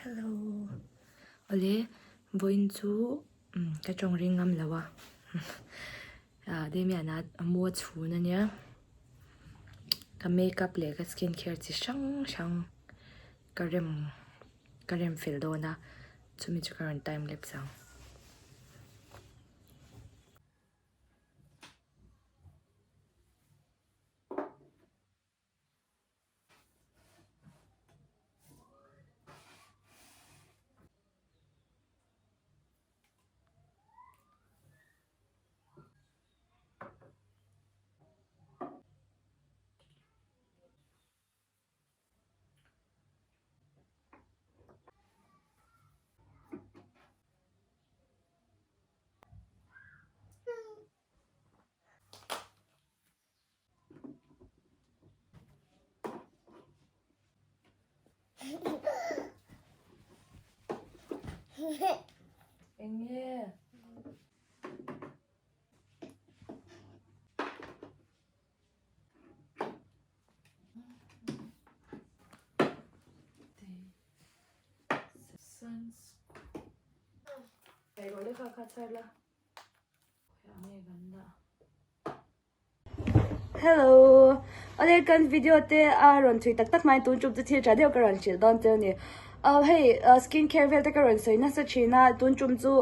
Hello. Awle, vawiin chu ka tawng ring ngam lo a. Damian a a mu a chhun a nia. Ka makeup leh ka skin care chi hrang hrang ka rem ka rem fel dawn a, chumi chu ka rawn time lapse ang. Eng nge? Hello Awle kan video te a rawn thui tak tak mai tun tum chu thil tha deuh ka rawn hrilh dawn che ani ah hei skin care vel te ka rawn sawi nasa thin a tun tum chu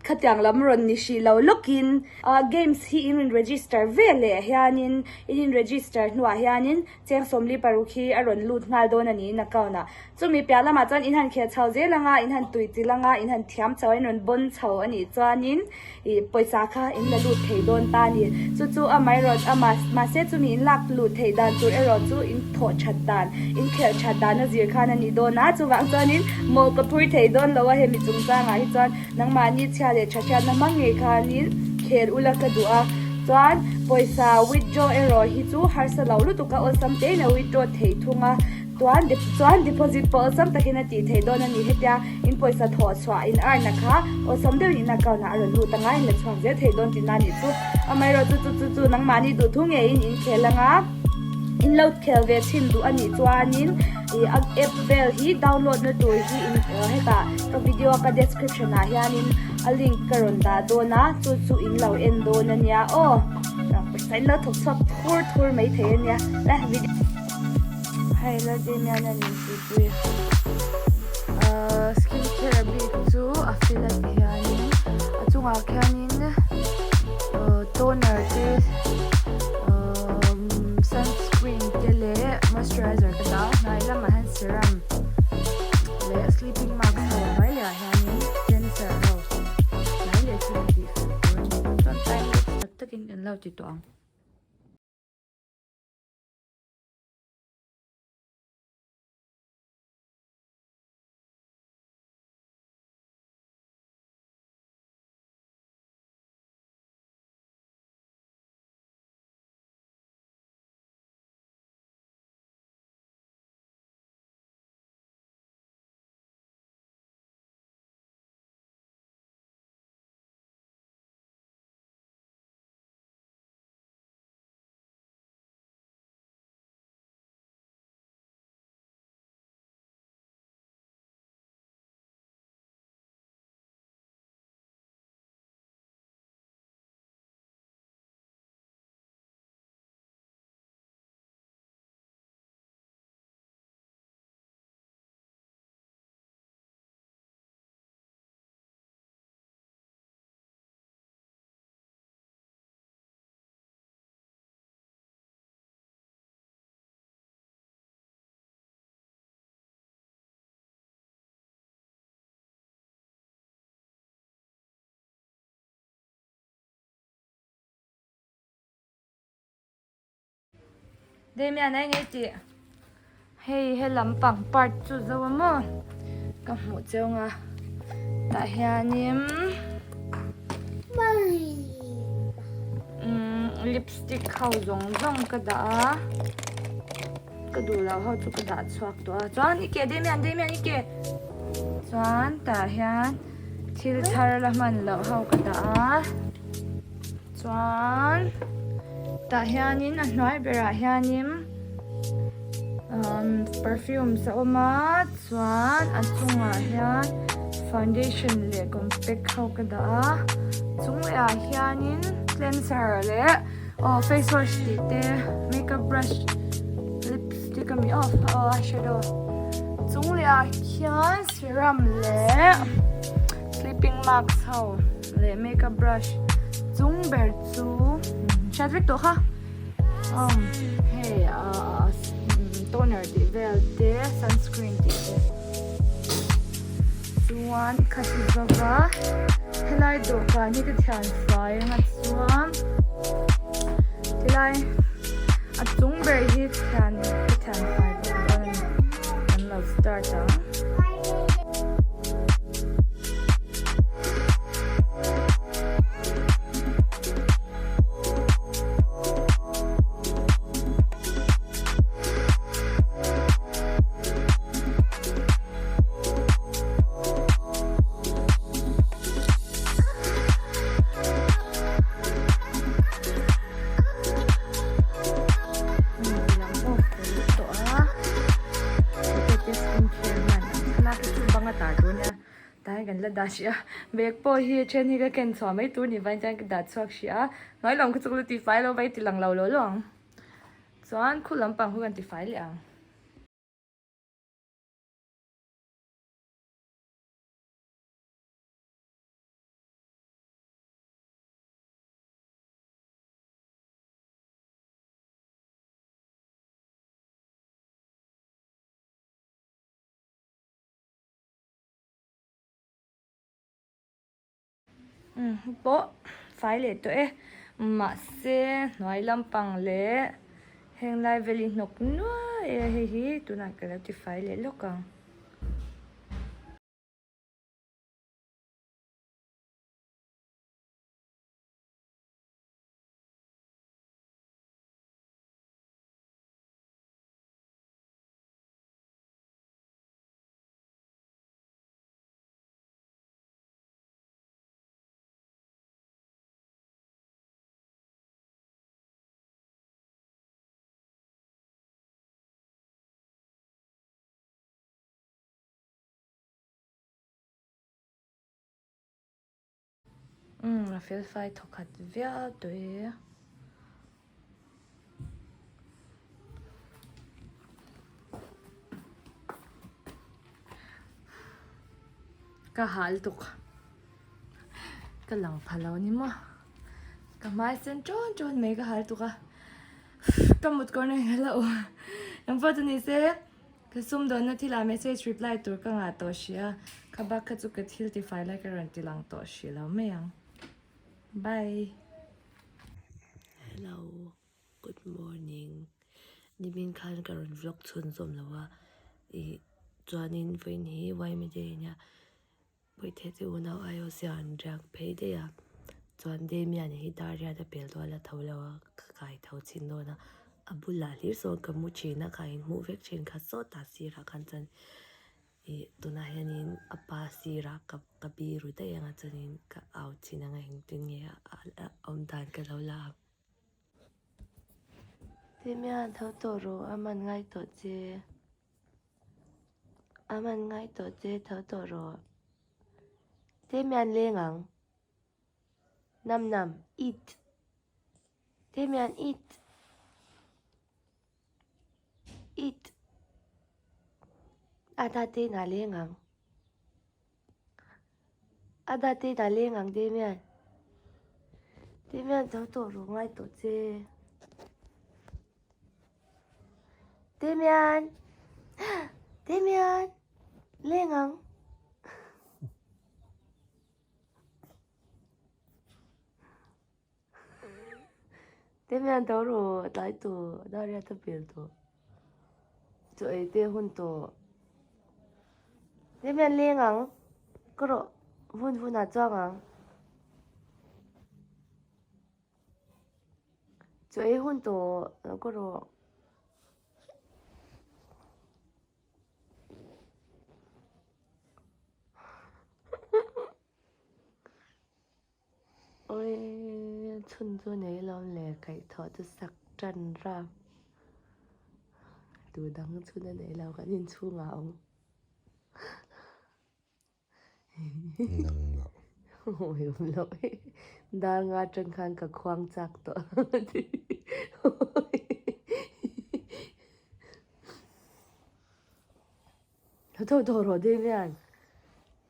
khatiang lam rawn ni hrih lo lawkin ah games hi in rawn register ve leh hianin in in register hnuah hianin cheng sawmli paruk hi a rawn lut nghal dawn a ni in account ah Chumi piah lamah chuan in han khel chho zel anga, in han tui chilh anga, in han thiam chho a, in rawn bawn chho a nih chuanin ih pawisa kha in la lut thei dawn ta a ni. Chu chu amaherawh a mahse chumi in lak lut theih dan tur erawh chu in thawh that dan, in khelh that dan a zir khan a ni dawn a. Chuvang chuanin mawh ka phur thei dawn lo a hemi chungchangah hi chuan nangmahni chhia leh tha hriatna hmang ngei khanin khel ula ka duh a. Chuan pawisa withdraw erawh hi chu harsa lo lutuk a awlsam tein a withdraw thei thung a. Chuan chuan deposit pawh awlsam takin a tih theih dawn a ni. Hetia in pawisa thawh chhuah in earn a kha awlsam deuhin in account ah a rawn lut anga in la chhuak zel theih dawn tihna a nih chu. Amaherawh chu chu chu chu nangmahni duh thu ngeiin in khel anga in lo khel ve chhin duh a nih chuanin ih a app vel hi download na tur hi in hetah ka video a ka description ah hianin a link ka rawn dah dawn a chu chu in lo en dawn a nia aw. Pawisa in lo thawk chhuak thur thur mai thei a nia. Hei la Damian a nih tihpui ahh skin care bik chu a fel a ti hianin a chungah khianin ahh toner te ahh sunscreen te leh moisturizer te dah a hnai lamah hian serum leh sleeping mask ho a hnuai leh ah hianin cleanser ho hnai leh chu ka tih fel tur a ni chuan time lapse tak takin kan lo ti tawh ang. Damian a engei tih hei he lampang part chu zo a maw ka hmuh cheu ang a tah hianin umm lipstick ho zawng zawng ka dah a ka duh loh ho chu ka dah chhuak tawh a chuan i ke Damian Damian i ke chuan tah hian thil thar la hman loh ho ka dah a. Chuan tah hianin a hnuai berah hianin. Perfumes a awm a chuan a chungah hian foundation leh compact ho ka dah a chung leh ah hianin cleanser leh aw face wash tih te makeup brush lipstick ami aw aw eyeshadow chung leh ah hian serum leh sleeping mask ho leh makeup brush chung ber chu hriat vek tawh kha. Umm hei ahh toner tih vel te sunscreen tih te chuan kha ti bawk a helai dawhkan hi ka thian fai anga chuan tilai a chung ber hi thian ka thian fai bawk dawn a ni kan lo start ang. Tlai kan la dah hrih a bag pawh hi a then hi ka ken chhuah mai tur ni vain chuan ka dah chhuak hrih a hnuai lam kha chu ka la tifai lo vai ti lang lo lo lo ang chuan khu lampang khu kan tifai leh ang. Pawh fai leh tawh e mahse hnuai lampang leh heng lai vel hi hnawk nuai e hei hi tunah ka lo ti fai leh lawk ang. Umm a fel fai thawkhat viau tawh e. Ka hal tuk ka lang pha lo ni maw ka hmai sen tawn tawn mai ka hal tuk a ka mut kawr nen ka la awm engpawh chu ni se ka sumdawnna thil ah message reply tur ka ngah tawh hrih a kha bak kha chu ka thil tifai lai ka rawn ti lang tawh hrih lo mai ang bye. Hello good morning nimin khan ka rawn vlog chhun zawm lo a ih chuanin vawiin hi yma day ania Puithe te unau aiawh siam an riak phei daih a chuan Damian hi dar riat a pel dawn a tho lo a ka kai tho chin dawn a a bulah hlir sawn ka mu thin a ka inhmuh vek thin kha sawtah sirah khan chuan ih tunah hianin a pa sirah ka ka biru daih anga chuanin ka au chin anga engtin nge a awm dan ka lo la ang. Damian tho tawh rawh a man ngai tawh che. A man ngai tawh che tho tawh rawh. Damian leng ang. Nam nam eat. Damian eat. Eat. Ada te na leng ang. Ada te na leng ang Damian. Damian tho tawh rawh ngai tawh che. Damian. Damian. Leng ang. Damian tho rawh tlai tawh Daria ta pel tawh chaw ei te hun tawh Damian leng ang ka rawh vun vun ah chuang ang chaw ei hun tawh ka rawh. Awii chhun chu nei lo le kaihthawh chu sak tan rap. tur dang chhun a nei lo kan inchhungah a awm. Nangmah. Awm loh e. Dar nga atang khan ka khuang chak tawh. Tho tho rawh Damian.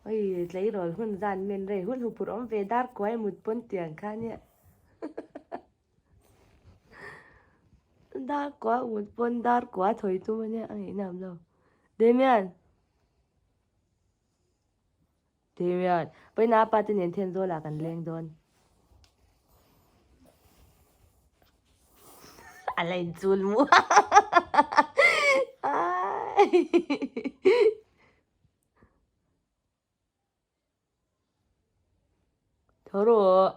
Oi tleirawl hun zan men rei hun hupur awm ve dar kuai mut pawn tiang kha nia. Dar kua mut pawn dar kua thawi tum ania a ngaihna awm lo. Damian. Damian. Pawina apa te nen Thenzawl ah kan leng dawn. A la inchul mu. Tho rawh.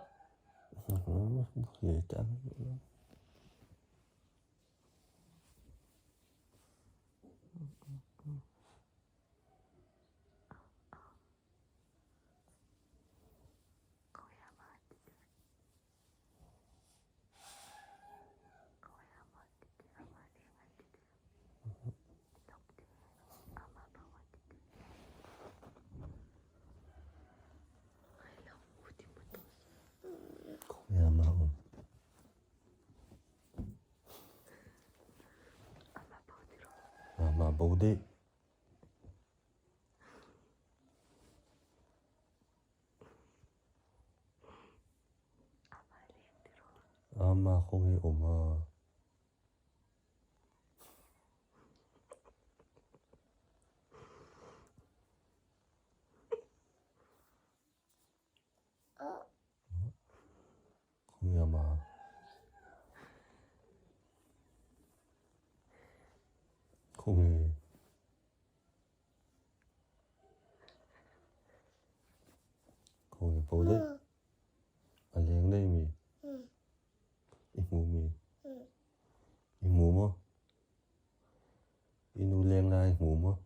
Mama bo daih. Ama kawng hi awm a. Kawng hi ama. Kawng hi. Kawng hi bo daih. A leng daih mi. I hmu mi? I hmu maw? I nu leng lai i hmu maw?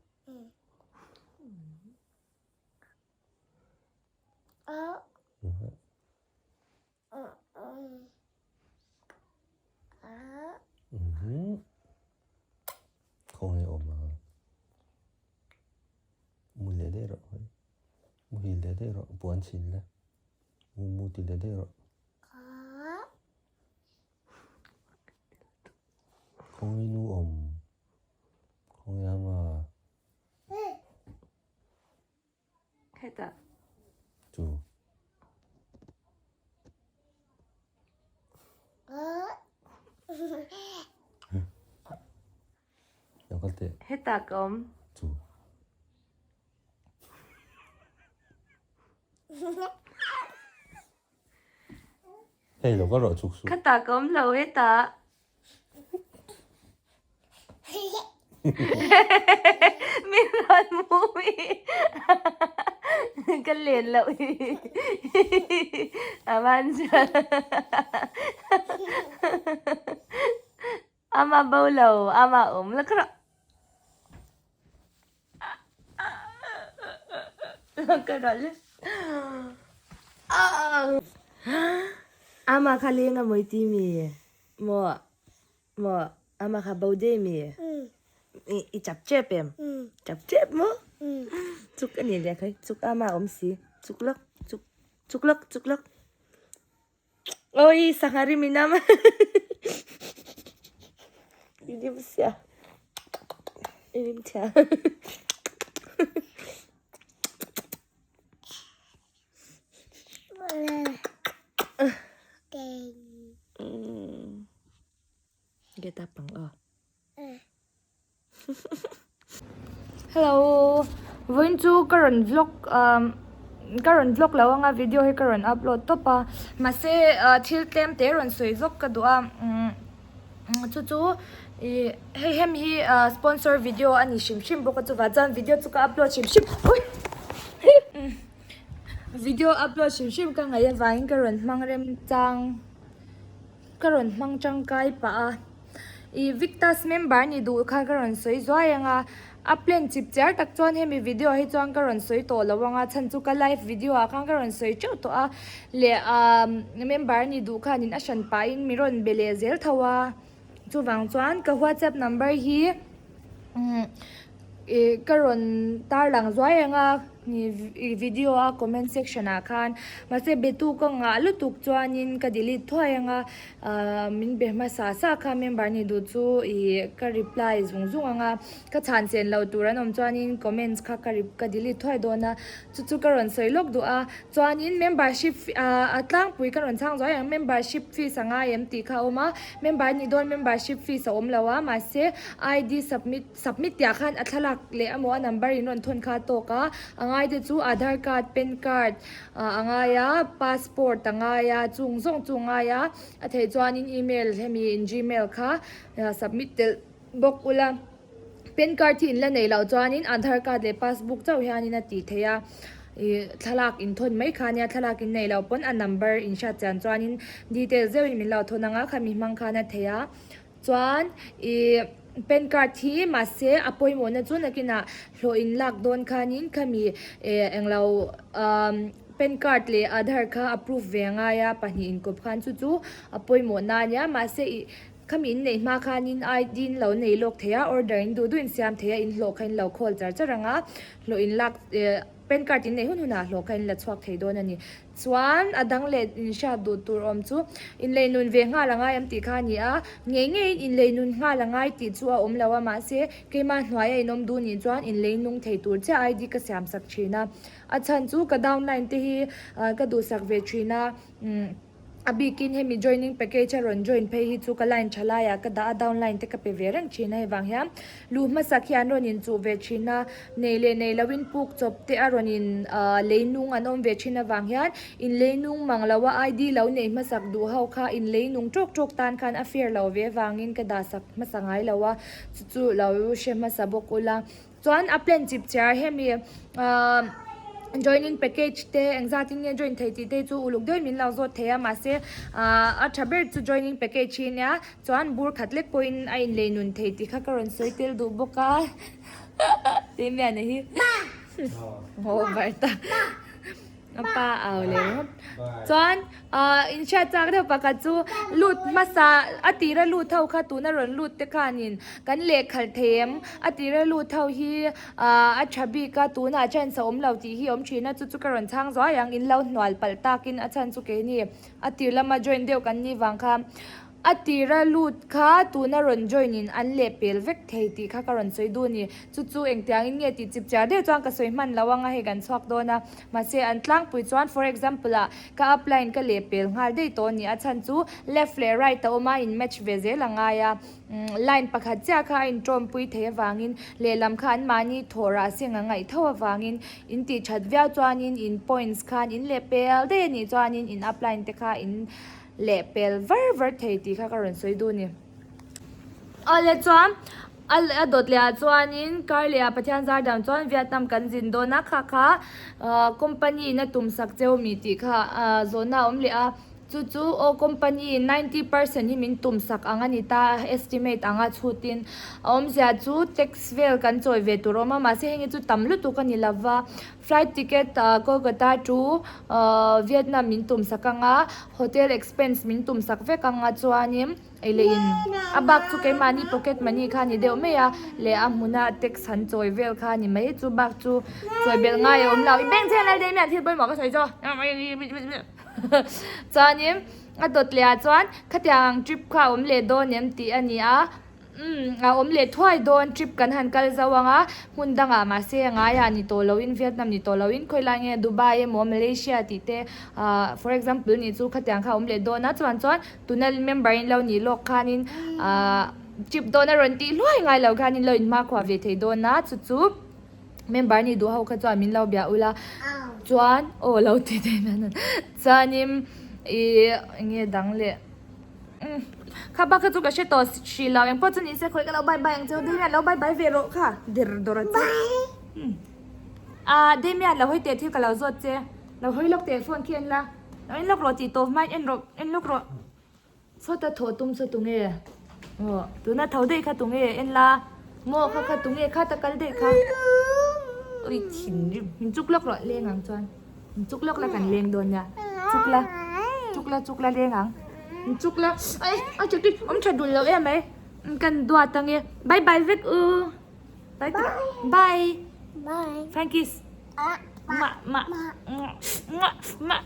Khawnge awm a? Mu leh daih rawh hawi. Muhil leh daih rawh puan chhin la. Mu mu ti leh daih rawh. Khawnge nu awm? Khawnge ama? Hetah. Chu. Hetah ka awm. Chu. Hei lo ka rawh chuk suh. Khatah ka awm lo hetah. Min rawn hmu i ka len loh hi a van chuan ama bo lo ama awm la ka rawh. Ka rawh le. Ama kha leng a mawi ti mi maw maw ama kha bo dei mi i i chap chep em chap chep maw chuk a ni leh khai chuk ama awm si chuk lawk chuk chuk lawk chuk lawk awi sangha rim in ama i rim sia i rim thia. Get up ang aw. Hello vawiin chu ka rawn vlog umm ka rawn vlog lo anga video hi ka rawn upload tawp a mahse thil tlem te rawn sawi zawk ka duh a umm chu chu ih hei hemi hi sponsor video a ni hrim hrim bawk a chuvang chuan video chu ka upload hrim hrim ui video upload hrim hrim ka ngaih avangin ka rawn hmang remchang. Ka rawn hmang tangkai pah a, ih Victus member ni duh kha ka rawn sawi zuai ang a, a plan chip chiar tak chuan hemi video ah hi chuan ka rawn sawi tawh lo ang a, chhan chu ka live video ah khan ka rawn sawi teuh tawh a, leh ah member ni duh khanin a hran pahin mi rawn be leh zel tho a, chuvang chuan ka whatsapp number hi. Ih ka rawn tarlang zuai ang a ih video a comment section ah khan mahse betu ka ngah lutuk chuanin ka delete thuai ang a ah min be hmasa sa kha member nih duh chu ih ka reply zung zung ang a ka chhan chen loh tur an awm chuanin comments kha ka ka delete thuai dawn a chu chu ka rawn sawi lawk duh a chuanin membership ah a tlangpui ka rawn chhang zuai ang membership fees a ngai em tih kha a awm a member nih dawn membership fees a awm lo a mahse I_D submit. Submit tih ah khan a thlalak leh emaw a number in rawn thawn kha a tawk a, a ngai te chu Aadhaar card, Pan card a ngai a, passport a ngai a, chung zawng chu a ngai a, a theih chuanin email hemi in gmail kha submit telh bawk ula, Pan card hi in la neih loh chuanin Aadhaar card leh passbook chauh hianin a tih theih a, ih thlalak in thawn mai kha ania thlalak in neih loh pawn a number in hriat chian chuanin details deuhin min lo thawn ang a, khami hmang khan a theih a. Chuan ih pan card hi mahse a pawimawhna chu nakinah hlawh in lak dawn khanin khami eh englo umm pan card leh aadhaar kha a proof ve a ngai a pahnih inkawp khan chu chu a pawimawhna a nia mahse ih khami in neih hma khanin ID in lo nei lawk thei a order in duh duh in siam thei a in hlawh kha in lo call char char ang a hlawh in lak eh pan card in neih hun hunah hlawh kha in la chhuak thei dawn a ni. Chuan a dang leh inhriat duh tur awm chu inlei nun ve nghal a ngai em tih kha a ni a, ngei ngeiin inlei nun nghal a ngai tih chu a awm lo a, mahse keimah hnuaia in awm duh nih chuan inlei nung thei tur chiah ID ka siam sak thin a, a chhan chu ka downline te hi ka duhsak ve thin a, a bikin hemi joining package a rawn join phei hi chu ka line tha laiah ka dah a, downline te ka pe ve reng thin a hei vang hian luh hmasak hi an rawn inchuh ve thin a. Nei leh nei loin puk chawp te a rawn in lei nung an awm ve thin avang hian in lei nung mang lo a ID lo neih hmasak duh ho kha in lei nung tawk tawk tan khan a fair lo ve avangin ka dah sak hmasa ngai lo a chu chu lo hre hmasa bawk ula chuan a plan chip chiar hemi ahh joining package te engzat in nge join thei tih te chu uluk deuhin min lo zawt thei a mahse ahh a tha ber chu joining package hi nia chuan bur khat lek pawhin a in lei nun thei tih kha ka rawn sawi tel duh bawk a. Timiana hi over ta a pa au leh ringawt chuan ah in hriat chak deuh pakhat chu lut hmasa a tira lut ho kha tuna rawn lut te khanin kan lehkhalh thei em a tira lut ho hi ah a tha bik a tunah chance a awm lo tih hi a awm thin a chu chu ka rawn chhang zuai ang in lo hnual palh takin a chhan chu keini a tir lama join deuh kan nih vang kha. A tira lut kha tuna rawn join in an leh pel vek thei tih kha ka rawn sawi duh a ni. Chu chu engtiangin nge tih chip chiar deuh chuan ka sawi hman lo anga hei kan chhuak dawn a. Mahse an tlangpui chuan for example ah ka upline ka leh pel nghal daih tawh a ni. A chhan chu left leh right a awm a in match ve zel a ngai a. Line pakhat chiah kha a intawmpui thei avangin lehlam kha an mahni thawh rah seng a ngaih tho avangin in tih that viau chuanin in points khan in leh pel daih a nih chuanin in upline te kha in leh pel var var thei tih kha ka rawn sawi duh a ni. Awle chuan a a dawt leh ah chuanin kar leh ah Pathian zar dan chuan Vietnam kan zin dawn a kha kha ahh company in a tum sak cheu mi tih kha ahh zawhna a awm leh a chu chu aw company in 90 percent hi min tum sak ang a ni ta estimate ang a chhutin a awmzia chu tax vel kan chawi ve tur a awm a mahse heng hi chu tam lutuk a ni lova. Flight ticket Kolkata to Vietnam min tum sak ang a, hotel expense min tum sak vek ang a chuanin ei leh in a bak chu keimahni pocket money kha a ni deuh mai a leh a hmuna tax han chawi vel kha a ni mai chu bak chu chawi belh ngai a awm lo i bank chhel lal daih mai a thil pawimawh ka sawi chu chuanin a dawt leh ah chuan khatiang ang trip kha a awm leh dawn em tih a ni a. Umm a awm leh thuai dawn trip kan han kal zo ang a, hmun dangah mahse a ngaiah ni tawh loin Vietnam ni tawh loin khawi lai nge Dubai emaw Malaysia tih te ah for example nih chu khatiang kha a awm leh dawn a chuan chuan tuna member in lo nih lawk khanin ah trip dawn a rawn tih hluai ngai lo khanin lo inhmakhua ve thei dawn a chu chu member nih duh ho kha chuan min lo bia ula chuan aw lo ti thei chuanin ih eng nge dang leh. Kha bak kha chu ka hre tawh hrih lo engpawh chu nise khawi ka lo bye bye ang cheu Damian lo bye bye ve rawh kha der dawr a che ah Damian lo hawi teh thil ka lo zawt che lo hawi lawk teh phone khi en la lo en lawk rawh tih tawp hmain en rawh en lawk rawh sawta thawh tum saw tunge aw tuna tho daih kha tunge en la maw kha kha tunge kha ta kal daih kha ui thinrim min chuk lawk rawh leng ang chuan. Chuk lawk la kan leng dawn nia chuk la chuk la chuk la leng ang chuk la ai a chutui awm tha dul lo em mai kan duat ange bye bye vek u. Bye ti rawh. Bye. Bye. Flying kiss. Ma ma ma ma.